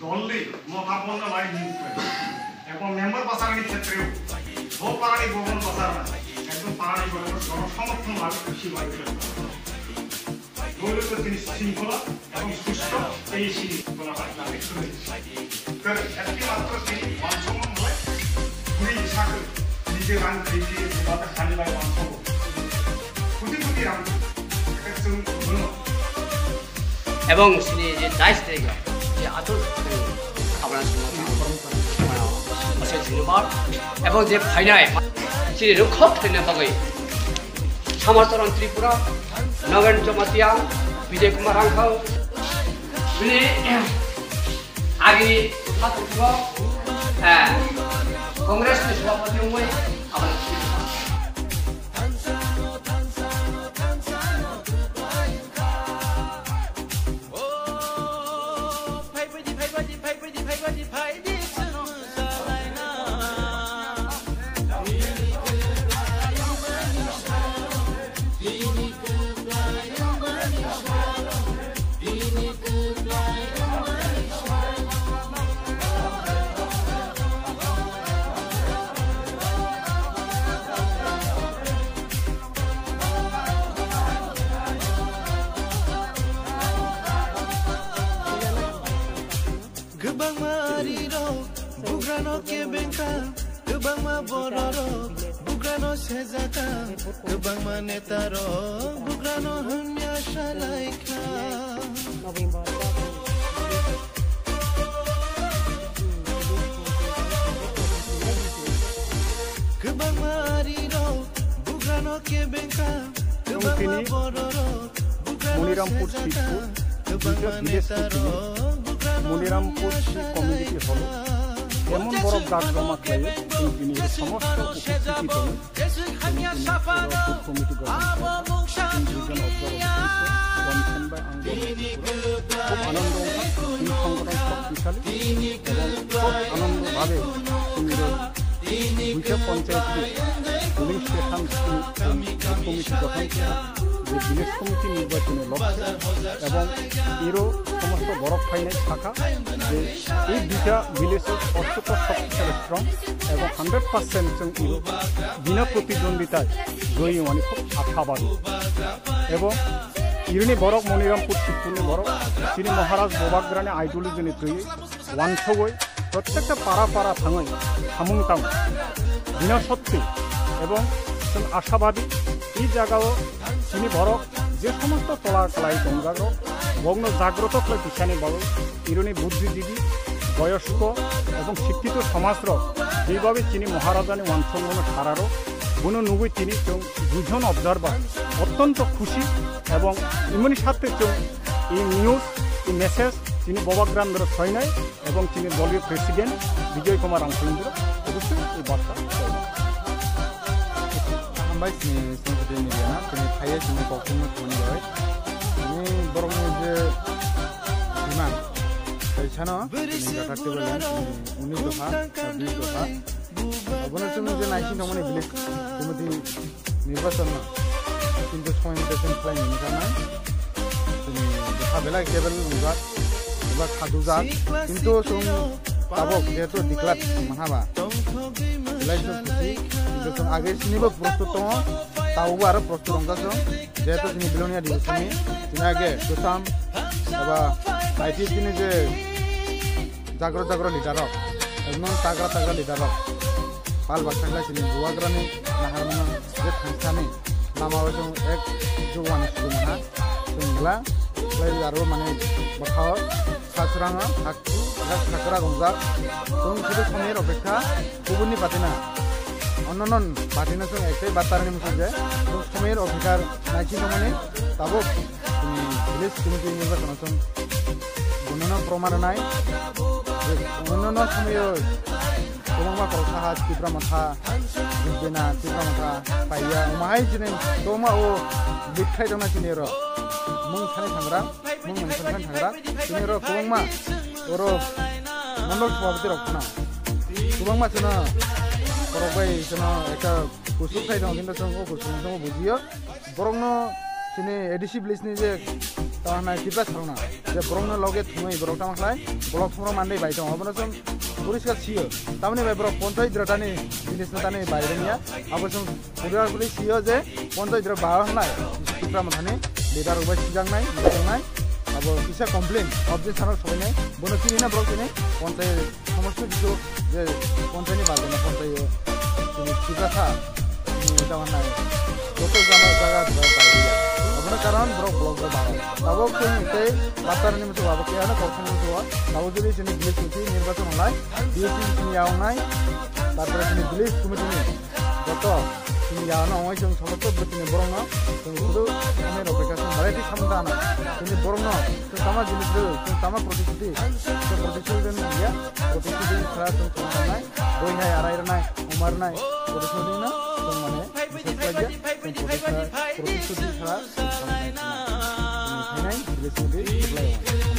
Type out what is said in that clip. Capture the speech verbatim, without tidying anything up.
দললি মহাবন্ধ লাই মুভমেন্ট এবং মেম্বার বাঁচানোর ক্ষেত্রেও ও পারানি ভবন বাঁচানো একদম পারানি ভবন জনসমর্থন লাগে খুশি লাগে। দলীয় তিনি শৃঙ্খলা এবং সুস্থ এই শৃঙ্খলা হয় তাদের শুনে। কারণ একটি মাত্র তিনি অংশগ্রহণ হয় দুই শাখা নিজে রান দেখিয়ে বাতাস খালি বাই অংশগ্রহণ কোটি কোটি রান একটা চুল হলো। Ebong sini je dais tega je atur abra sini masih sini bar ebong je phainai sini rukhok thaina bagwi Samar Toron Tripura, Nagen Jamatia, Vijay Kumar Rangkhal, bini agini Congress ni Sabhapati wngwi abra Kwbangma arirok bugrano kebengkha, kwbangma bororok bugrano sejaka, kwbangma netarok bugrano hamya salaikha. Kwbangma arirok bugrano kebengkha, kwbangma bororok Monirampur Sitpur, Village Committee, Monirampur Community Hall, emon borok dak joma khlaiwi, chwng tini somosto uposthiti tongo. Chwng tini, uh, booth committee gothonkha, chwng duijon observer, Johnson bai ang gothonkha. Khub anondo wngkha, tini songgothon shoktisali, ebong khub anondo bhabe chwngno duita panchayat ni polling station ni, um, committee gothon khe, je village committee nirbachoni lokhe, ebong iro somosto borok phainai sakha je ei duita village o ottoto shoktisali strong ebong hundred percent chwng iro bina protidwonditai joyi wngmani khub ashabadi. Ebong irini borok Monirampur Sitpur ni borok chini Maharaj Bobagrani ideology ni twi wansugwi protekta para para thangwi samung tang bina sotwi ebong chwng ashabadi ei jagao chini borok je somosto tola kwlai tongjago bokno jagroto khlai tisani bagwi ironi buddhijibi, boyosko ebong sikkito somajrok jeibabe chini Maharajani wansukmano sararo bono nugwi tini chwng duijon observer ottonto khusi ebong imoni sathe chwng ei news, ei message chini Bobagrani soinai ebong chini doliyo president Bijoy Kumar Rangkhal ni borok obosoi ei barta soinai. Hambai chini Sansoti media no, chini phaiya chini kokthumno thumani bai. Chini borokni je demand, kaisano chini Jatha Table Land, chini unis dopha, chobbish dopha. Abono chwng je naising tongmani village, chini nirbachon no. Kintu somoy mote chwng khlai nini gana. Chini bwkha belai table wngjak, eba khadujak. Kintu chwng tabok jehetu declare manha ba. Belai chwng khusi, kintu chwng age sinibo prostut tongo, tabokbo aro prostut wngjak chwng. Jehetu chini Belonia division ni, chini age Susam, eba I T F T ni je Jagro jagro leader rok, ekdom tagra tagra leader rok. Pal baksa khlai chini Bubagrani naharmano je thangsani lama o chwng ek jugwani sugwi maha. Chwng bwla khlai aro mane bwkhao sa chwrango, sak, sak, sakra gongjak. Chwng khe somoi rok kha kubuni party na. Onno non party no chwng ektai batarni muchung je chwng somoi rok kha naisi tongmani tabuk. Chini village committee nirbachano chwng bonono proman rwnai. Bonono somoyo kwbangma koroksa ha Tipra Motha, Bina Tipra Motha, Paiya, omo hai chini kwbangma o lead khai tongna chini oro mung thani thangra, mung mung thani thangra, chini oro kwbangma oro mondol sabhapati rok khna. Kwbangma chini korok bai chini ekta kusuk khai tongo, kintu chwng o kusuk no chwng bujiyo. Borokno chini A D C village ni je Tamo hwnai Tipra sarokno je borokno loge thumwi borok tamo khlai block thumrok manwi bai tongo, obono chwng poriskar sio. Tamoni bai borok ponchayat rotani jinisno tani bai rwngya, abo chwng poriskar sio je ponchayat rok ba hwnai Tipra Mothani leader rok bai sijaknai, sijaknai, abo kisa complain, objection rok soinai, bono chini na borok chini ponchayat somosto kichu je ponchayatni bagwino ponchayat chini Tipra sa, chini tamo hwnai joto jama jaga borok bai rwya. Obono karon borok block rok baro. Tabuk chwng tei Patharni muchung abo khe ano kok sani muchung o. Tabuk jodi chini village committee nirbachon wnglai, D C chini yawngnai, tarpore chini village committee ni joto chini yawngnai ongoi chwng somosto bwtini borokno chwng sudu ani rok bai kha chwng variety samung dana. Chini borokno chwng tama jinis rw, chwng tama protisthuti, chwng protisthuti rw ya, protisthuti khara chwng chwng tanai, boi hai arai rwnai, omar rwnai, protisthuti no chwng mane biswas khlai ya, chwng protisthuti khara chwng tanai. Chwng thainai, village committee khlai ya.